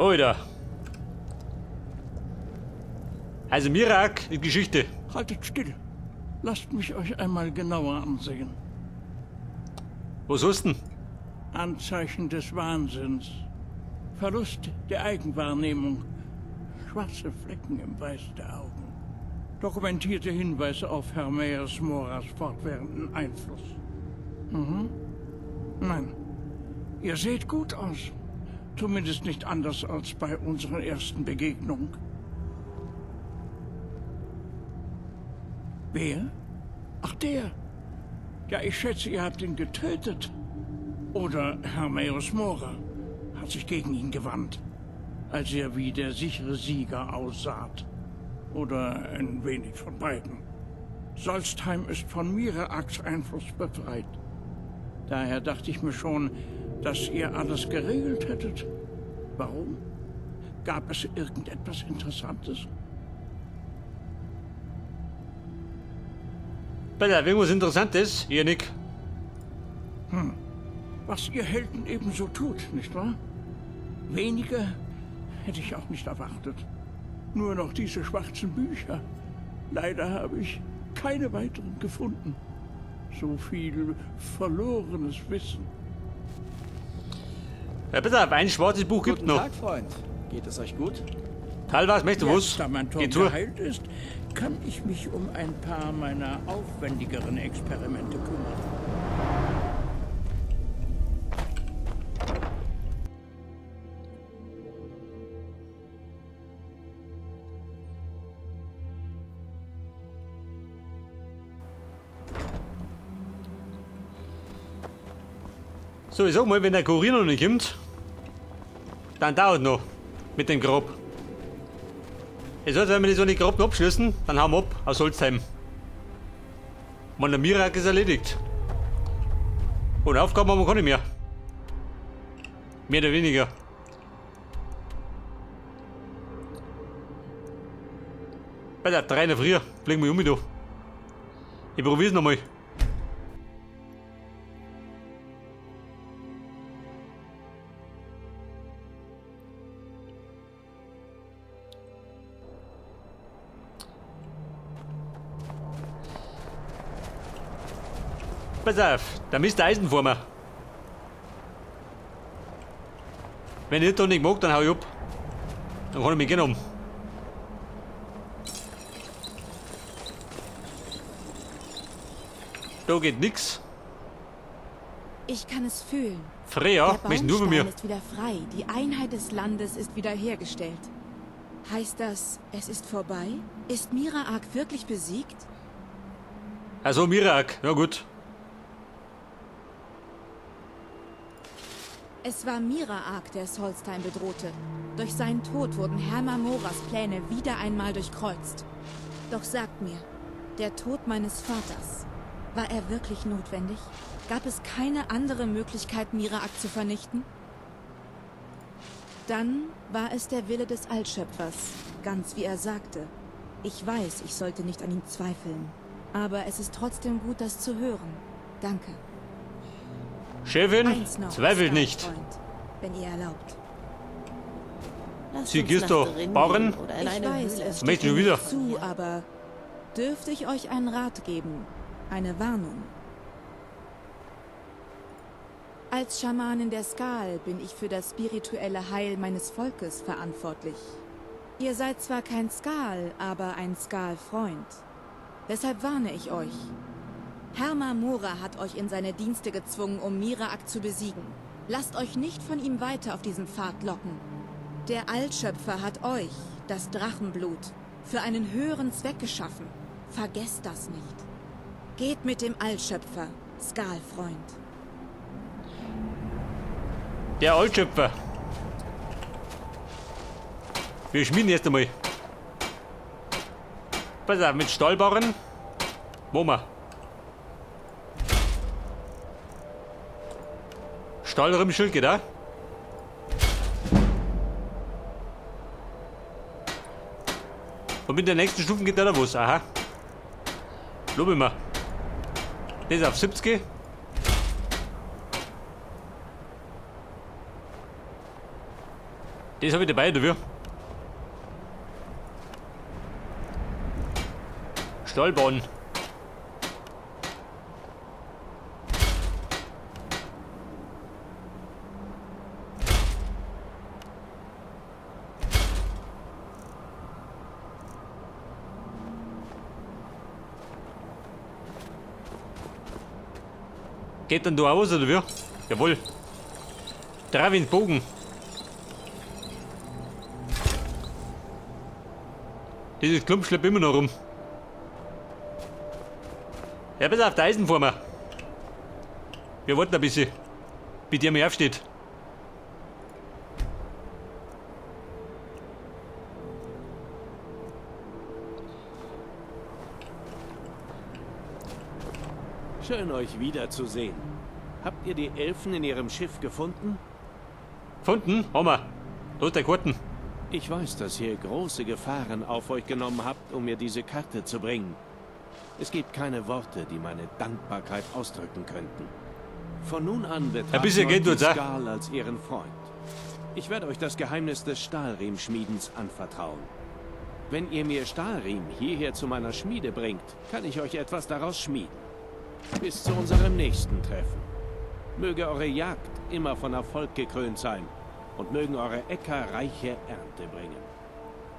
Oida. Also Miraak, die Geschichte. Haltet still. Lasst mich euch einmal genauer ansehen. Was hast denn? Anzeichen des Wahnsinns. Verlust der Eigenwahrnehmung. Schwarze Flecken im Weiß der Augen. Dokumentierte Hinweise auf Hermaeus Moras fortwährenden Einfluss. Nein, ihr seht gut aus. Zumindest nicht anders als bei unserer ersten Begegnung. Wer? Ach, der. Ja, ich schätze, ihr habt ihn getötet. Oder Hermaeus Mora hat sich gegen ihn gewandt, als er wie der sichere Sieger aussaht. Oder ein wenig von beiden. Solstheim ist von Miraaks Einfluss befreit. Daher dachte ich mir schon, dass ihr alles geregelt hättet. Warum? Gab es irgendetwas Interessantes? Bitte, irgendwas Interessantes? Hier, Nick. Was ihr Helden ebenso tut, nicht wahr? Weniger hätte ich auch nicht erwartet. Nur noch diese schwarzen Bücher. Leider habe ich keine weiteren gefunden. So viel verlorenes Wissen. Ja, bitte, ein schwarzes Buch gibt Guten noch. Tag, Freund. Geht es euch gut? Teilweise möchtest du Jetzt, was? da mein Turm Geh zu. geheilt ist, kann ich mich um ein paar meiner aufwendigeren Experimente kümmern. So, ich sag mal, wenn der Kurier noch nicht kommt, dann dauert noch mit dem Grab. Ich sollte, wenn wir das so nicht Grab noch abschließen, dann hauen wir ab aus Solstheim. Man, der Miraak ist erledigt. Und Aufgaben haben wir keine mehr. Mehr oder weniger. Bei der 3 in der Früh, fliegen wir um da. Ich probier's nochmal. Pass auf, der Mr. Eisenformer. Wenn ich das nicht mag, dann hau ich ab. Dann kann ich mich gerne um. Da geht nix. Ich kann es fühlen. Freya, Der möchtest du von mir? Baumstein ist wieder frei. Die Einheit des Landes ist wiederhergestellt. Heißt das, es ist vorbei? Ist Miraak wirklich besiegt? Also Miraak, ja gut. Es war Miraak, der Solstheim bedrohte. Durch seinen Tod wurden Herma Moras Pläne wieder einmal durchkreuzt. Doch sagt mir, der Tod meines Vaters, war er wirklich notwendig? Gab es keine andere Möglichkeit, Miraak zu vernichten? Dann war es der Wille des Altschöpfers, ganz wie er sagte. Ich weiß, ich sollte nicht an ihm zweifeln. Aber es ist trotzdem gut, das zu hören. Danke. Chefin, Eins noch, zweifelt nicht. Skalfreund, wenn ihr erlaubt. Lasst Sie uns gehst nach doch drinnen Barren. gehen oder in Ich eine weiß, Höhle. es steht Möchte mir schon wieder. nicht zu, aber dürfte ich euch einen Rat geben? Eine Warnung. Als Schamanin der Skal bin ich für das spirituelle Heil meines Volkes verantwortlich. Ihr seid zwar kein Skal, aber ein Skal-Freund. Deshalb warne ich euch. Herma Mora hat euch in seine Dienste gezwungen, um Miraak zu besiegen. Lasst euch nicht von ihm weiter auf diesem Pfad locken. Der Altschöpfer hat euch, das Drachenblut, für einen höheren Zweck geschaffen. Vergesst das nicht. Geht mit dem Altschöpfer, Skalfreund. Der Altschöpfer. Wir schmieden erst einmal. Pass auf, mit Stahlbarren. Machen wir. Stahlrimmenschild geht auch. Und mit der nächsten Stufe geht da noch was. Aha. Lob ich mir. Das ist auf 70. Das habe ich dabei, oder wie? Stahlbahn. Geht dann da aus, oder wie? Jawohl. Dravins Bogen. Dieses Klump schleppt immer noch rum. Ja, bis auf der Eisen vor mir. Wir warten ein bisschen, bis der mir aufsteht. Schön, euch wiederzusehen. Habt ihr die Elfen in ihrem Schiff gefunden? Gefunden? Haben wir. Da ist der Karten. Ich weiß, dass ihr große Gefahren auf euch genommen habt, um mir diese Karte zu bringen. Es gibt keine Worte, die meine Dankbarkeit ausdrücken könnten. Von nun an bisschen betrachten geht euch die uns, ah. Skal als ihren Freund. Ich werde euch das Geheimnis des Stahlriemschmiedens anvertrauen. Wenn ihr mir Stahlriem hierher zu meiner Schmiede bringt, kann ich euch etwas daraus schmieden. Bis zu unserem nächsten Treffen. Möge eure Jagd immer von Erfolg gekrönt sein und mögen eure Äcker reiche Ernte bringen.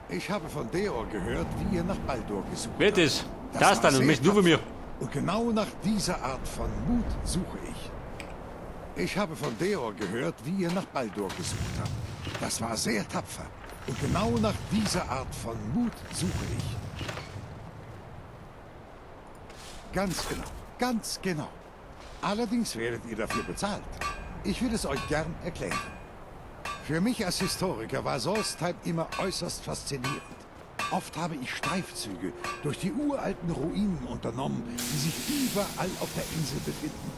Ich habe von Deor gehört, wie ihr nach Baldur gesucht Wer habt. das? Das war dann und sehr mich nur von mir. tapfer. Und genau nach dieser Art von Mut suche ich. Ich habe von Deor gehört, wie ihr nach Baldur gesucht habt. Das war sehr tapfer. Und genau nach dieser Art von Mut suche ich. Ganz genau, ganz genau. Allerdings werdet ihr dafür bezahlt. Ich will es euch gern erklären. Für mich als Historiker war Solstheim immer äußerst faszinierend. Oft habe ich Streifzüge durch die uralten Ruinen unternommen, die sich überall auf der Insel befinden.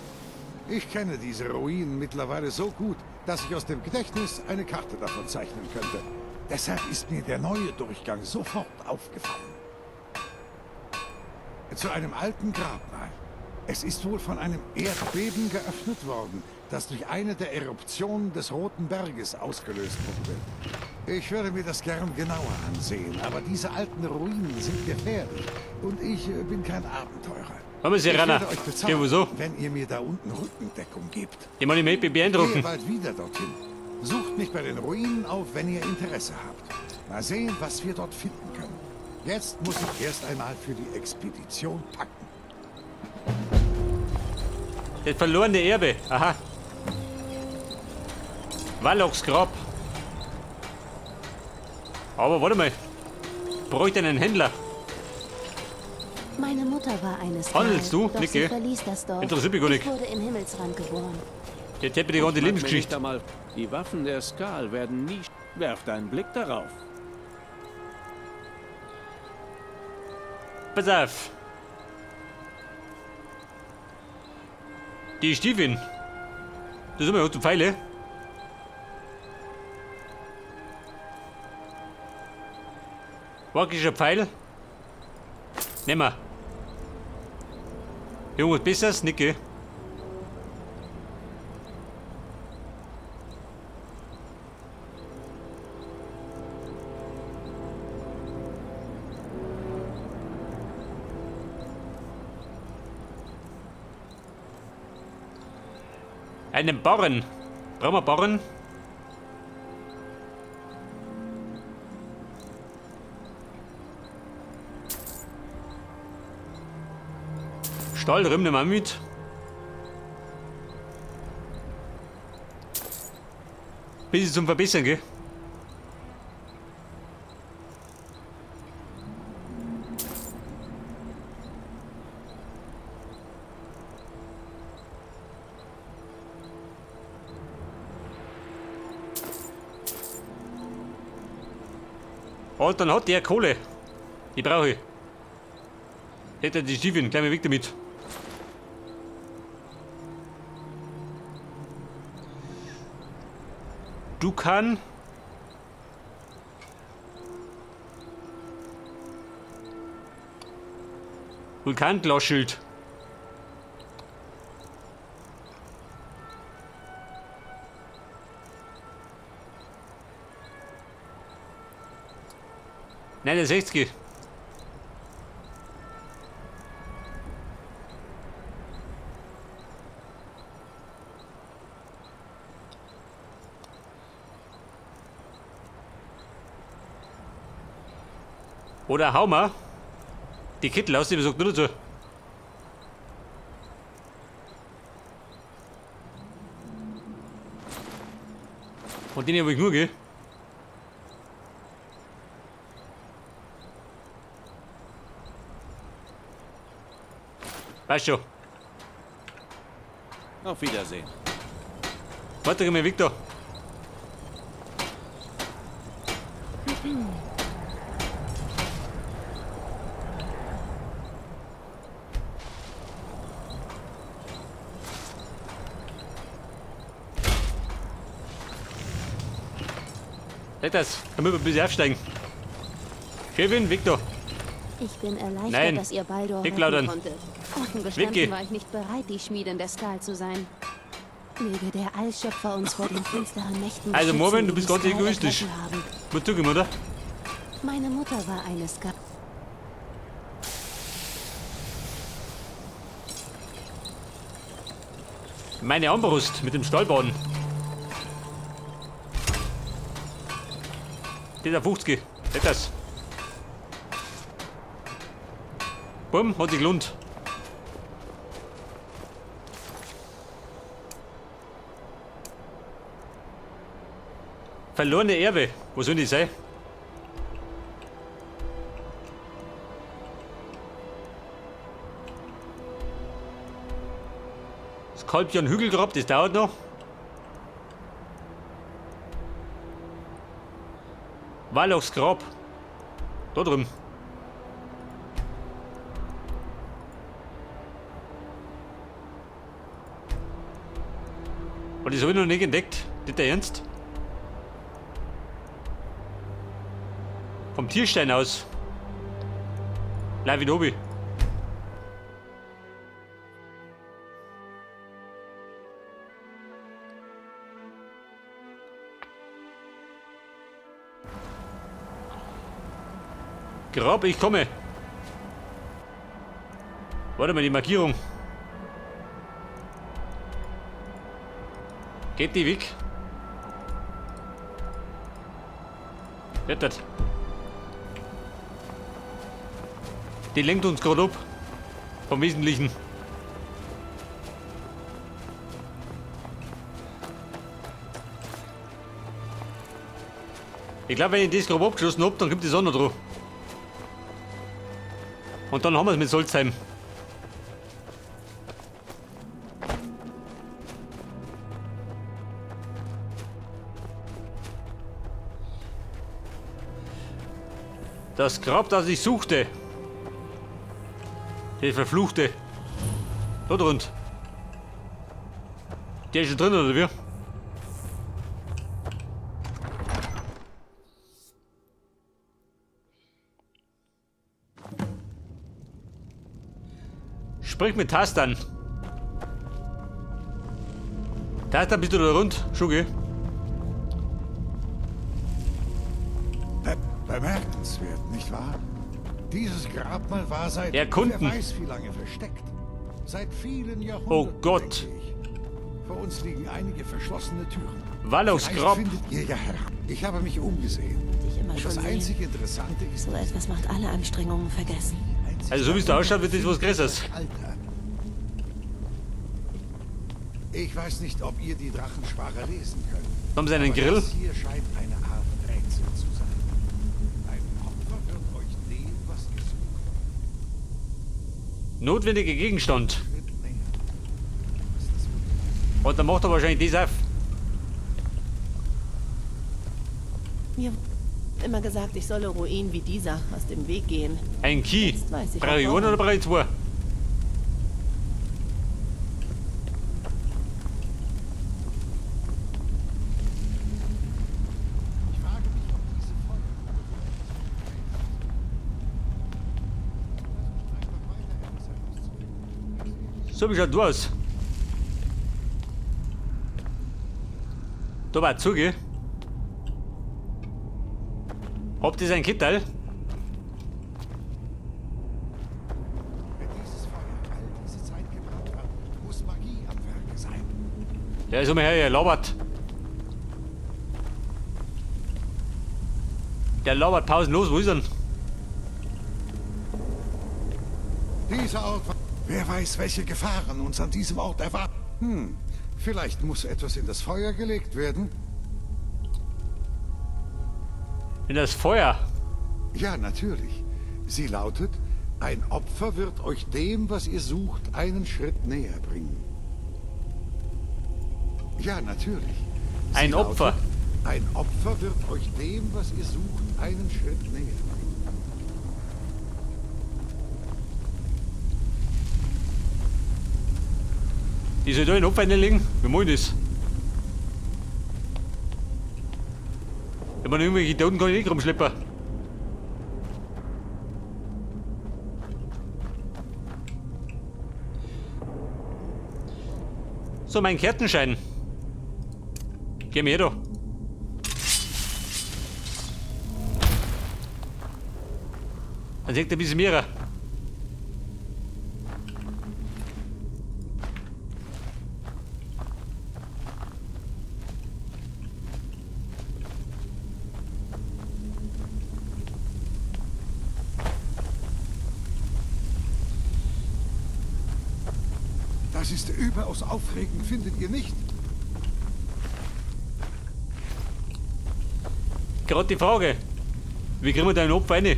Ich kenne diese Ruinen mittlerweile so gut, dass ich aus dem Gedächtnis eine Karte davon zeichnen könnte. Deshalb ist mir der neue Durchgang sofort aufgefallen. Zu einem alten Grabmal. Es ist wohl von einem Erdbeben geöffnet worden, das durch eine der Eruptionen des Roten Berges ausgelöst wurde. Ich würde mir das gern genauer ansehen, aber diese alten Ruinen sind gefährlich und ich bin kein Abenteurer. Komm, Ich Serana. werde euch Geh, bezahlen, wieso? wenn ihr mir da unten Rückendeckung gebt. Ich meine, ich möchte mich Ich gehe beeindrucken. bald wieder dorthin. Sucht mich bei den Ruinen auf, wenn ihr Interesse habt. Mal sehen, was wir dort finden können. Jetzt muss ich erst einmal für die Expedition packen. Das verlorene Erbe. Aha. Wallochs Grab. Aber warte mal. Bräuchte einen Händler. Meine Mutter war eine Skal, Handelst du, doch Nicke? sie verließ das Dorf. Interessiert mich gar nicht. Ich wurde im Himmelsrand geboren. Jetzt hätte ich die ganze Mag mir nicht Lebensgeschichte. einmal. Die Waffen der Skal werden nie. Werft einen Blick darauf. Pass auf. Die Stiefeln. Das sind wir heute Pfeile. Magischer Pfeil. Nehmen wir. Irgendwas Besseres? Nicke. Einen Barren. Brauchen wir Barren? Stahlriemen nehmen wir mit. Bisschen zum Verbessern, gell? Oh, dann hat der Kohle. Die brauche ich. Hätte die Stiefel, gleich mal weg damit. Du kann. Vulkanglasschild. 69. Oder hau mal die Kittel aus, die besorgt nur dazu. Und den habe ich nur, gell? Weißt schon. Auf Wiedersehen. Warte mal, Victor. Das, damit wir ein bisschen aufsteigen. Kevin, Victor. Ich bin erleichtert, Nein. dass ihr Baldur Nicht retten plaudern. konntet. Offen gestanden Vicky. war ich nicht bereit, die Schmiedin der Skal zu sein. Möge der Allschöpfer uns vor den finsteren Mächten Also beschützen, Marvin, du die bist die ganz Skal egoistisch. ergriffen haben. Muss zugeben, oder? Meine Mutter war eine Skal. Meine Armbrust mit dem Stahlbaden. Dieser 50. Das. Bumm, hat sich gelohnt. Verlorene Erbe. Wo sollen die sein? Das Kalbjan Hügelgrab, das dauert noch. Wallachs Grab. Da drüben. Und das habe ich noch nicht entdeckt. Nicht der Ernst? Vom Tierstein aus. Lavinobi. Grab, ich komme. Warte mal, die Markierung. Geht die weg? Wird das? Die lenkt uns gerade ab. Vom Wesentlichen. Ich glaube, wenn ich das gerade abgeschlossen hab, dann kommt die Sonne drauf. Und dann haben wir es mit Solstheim. Das Grab, das ich suchte. Der verfluchte. Da drunter. Der ist schon drin, oder wie? Sprich mit Tastan. Tastan, bist du da rund? Schon, gell? Bemerkenswert, nicht wahr? Dieses Grabmal war seit Erkunden. wer weiß wie lange versteckt. Seit vielen Jahrhunderten. Oh Gott. denke ich. Vor uns liegen einige verschlossene Türen. Wallachs Vielleicht Grab. findet ihr ja Herr. Ich habe mich umgesehen. Ich immer Und schon das sehen. einzig Interessante ist, So etwas macht alle Anstrengungen vergessen. Also so wie es da ausschaut, wird das was Größeres. Alter. Ich weiß nicht, ob ihr die Drachensprache lesen könnt. Haben sie einen Aber Grill? Das hier scheint eine Art Rätsel zu sein. Ein Opfer wird euch dem, was ihr sucht, Notwendiger Gegenstand. Schritt näher. Was das wirklich Und dann macht er wahrscheinlich das auf. Mir wurde immer gesagt, ich solle Ruinen wie dieser aus dem Weg gehen. Ein Key. Jetzt weiß ich Brauche ich auch einen oder brauche ich zwei? Ich frage mich, ob diese Feuergrube Versucht einfach weiter etwas herauszufinden. So, wie schaut du aus? Da war zu, gell? Habt ihr ein Kittel? Der ist immer her, der labert. Der labert pausenlos, wo ist er denn? Dieser Ort... Wer weiß, welche Gefahren uns an diesem Ort erwarten. Hm, vielleicht muss etwas in das Feuer gelegt werden. In das Feuer? Ja, natürlich. Sie lautet, ein Opfer wird euch dem, was ihr sucht, einen Schritt näher bringen. Ja, natürlich. Sie Ein Opfer. Lautet, ein Opfer wird euch dem, was ihr sucht, einen Schritt näher bringen. Die soll da in Opfer reinlegen? Wie mach ich das? Ich meine, irgendwelche Toten kann ich nicht rumschleppen. So, mein Kerzenschein. Geh mir her da. Dann sieht er ein bisschen mehr. Das ist überaus aufregend, findet ihr nicht? Gerade die Frage. Wie kriegen wir da einen Opfer rein?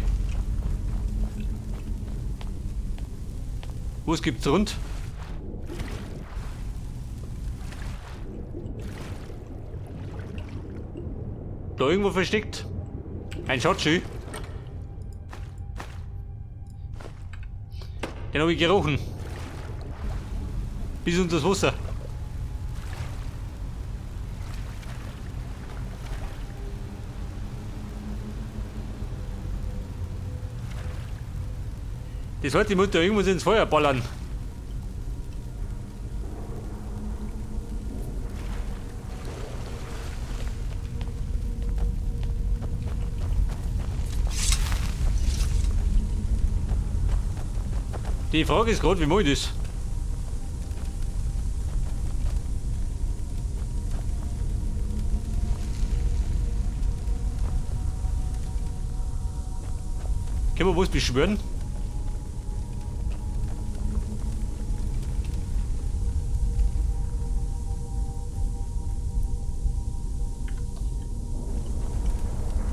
Was gibt's rund? Da irgendwo versteckt. Ein Schatzschild. Den hab ich gerochen. Bis unter das Wasser. Das sollte die Mutter irgendwo ins Feuer ballern. Die Frage ist gerade, wie mach ich das? Können wir was beschwören?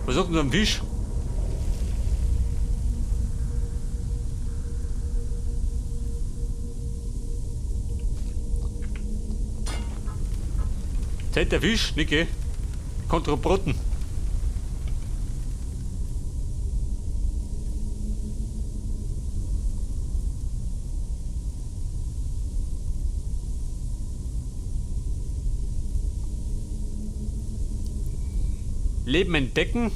Was sagt denn so ein Fisch? Zählt der Fisch? Nicht, gell? Kontrabroten. Leben entdecken.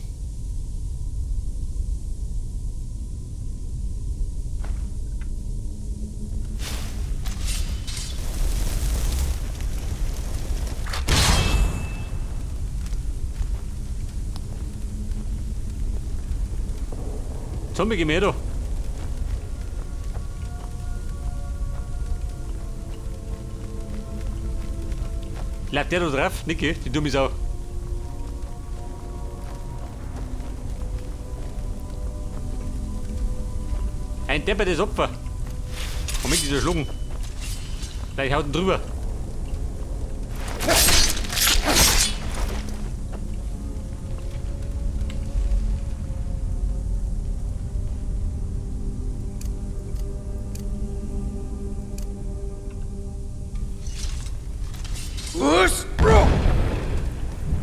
Zombie, geh mir da. Bleibt der da drauf? Niki, die dumme Sau. Ein deppertes Opfer. Moment, dieser Schlucken. Gleich haut ihn drüber.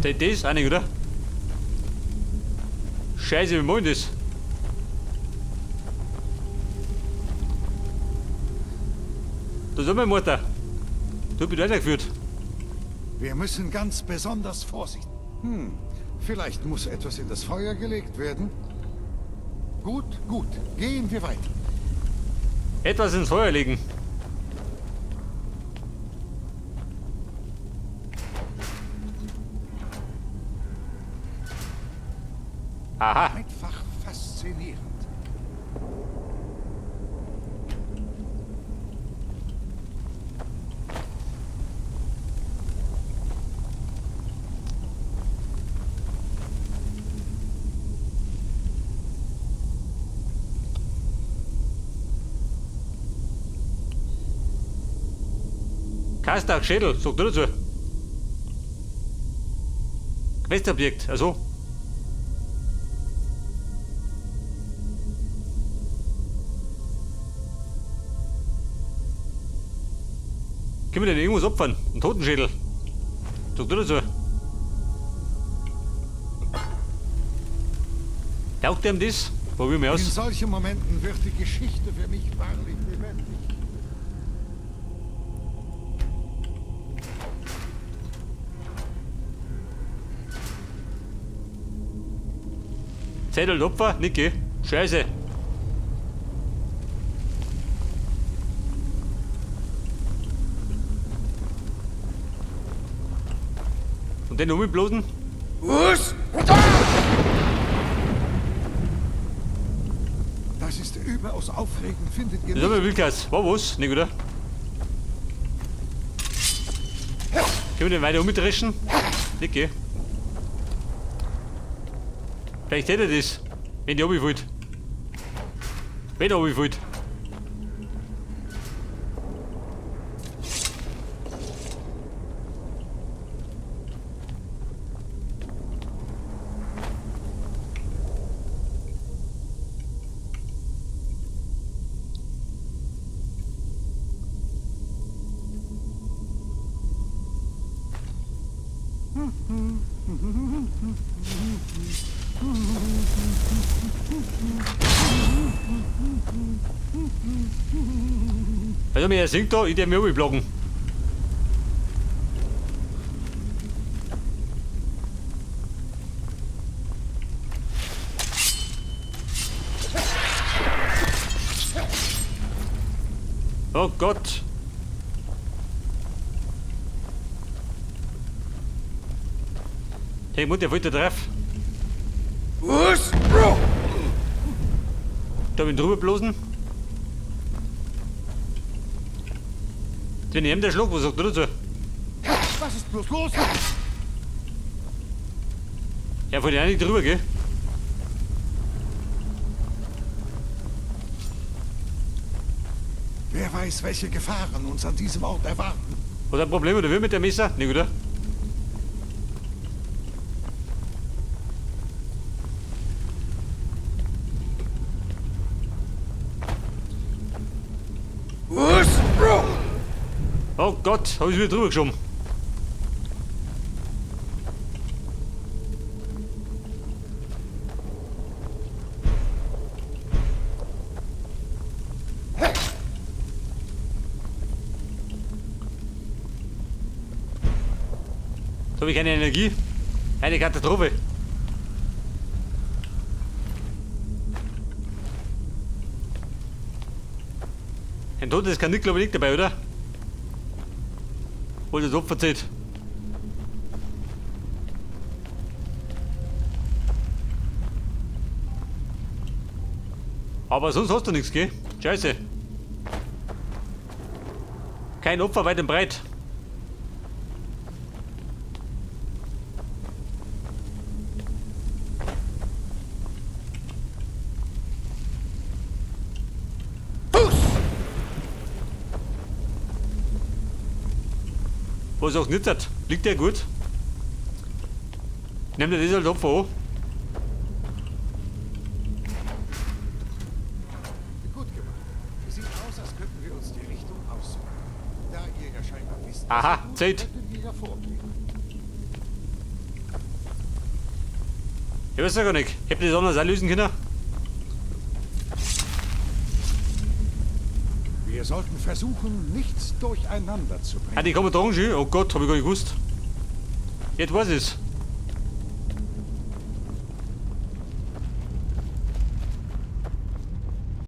Das ist auch nicht, oder? Scheiße, wie machen das? Da ist meine Mutter. Du bist weitergeführt. Wir müssen ganz besonders vorsichtig. Vielleicht muss etwas in das Feuer gelegt werden. Gut, gut. Gehen wir weiter. Etwas ins Feuer legen. Aha. Einfach faszinierend. Kastak, Schädel, sag du dazu. Questobjekt, also. Können wir denn irgendwas opfern? Ein Totenschädel. Sag du dazu. Taugt dem das? Probieren wir aus. In solchen Momenten wird die Geschichte für mich wahrlich lebendig. Zettel und Opfer? Niki. Scheiße. Und den umblosen? Was? Das ist überaus aufregend, findet ihr nicht? Das ist aber Wildgas. War was? Nicht, oder? Können wir den weiter umdreschen? Niki. Vielleicht hätte er das, wenn die runterfällt. Wenn er runterfällt. Also, wenn er singt da, ich darf mich runterblocken. Oh Gott! Hey, Mutter, wollt ihr drauf? Was? Da bin ich drüber bloßen. Wenn ich ihm der Schluck, was sagt du dazu? Was ist bloß los? Ja, wollte ich auch nicht drüber, gell? Wer weiß, welche Gefahren uns an diesem Ort erwarten. Hat er ein Problem oder wie mit der Messer? Nicht, oder? Oh Gott, hab ich wieder drüber geschoben. So habe ich keine Energie. Eine Katastrophe. Ein totes Kanickel aber nicht dabei, oder? Wo das Opfer zählt. Aber sonst hast du nichts, gell? Scheiße. Kein Opfer weit und breit. Was auch nicht hat. Liegt der gut? Nimm dir das als Opfer an. Gut gemacht. Sieht aus, als könnten wir uns die Richtung aussuchen. Da ihr ja scheinbar wisst, aha, Zeit. Ich weiß ja gar nicht. Ich hab das anders auch lösen können. Wir sollten versuchen, nichts durcheinander zu bringen. Ah, die kann man tragen schon. Oh Gott, hab ich gar nicht gewusst. Jetzt weiß ich's.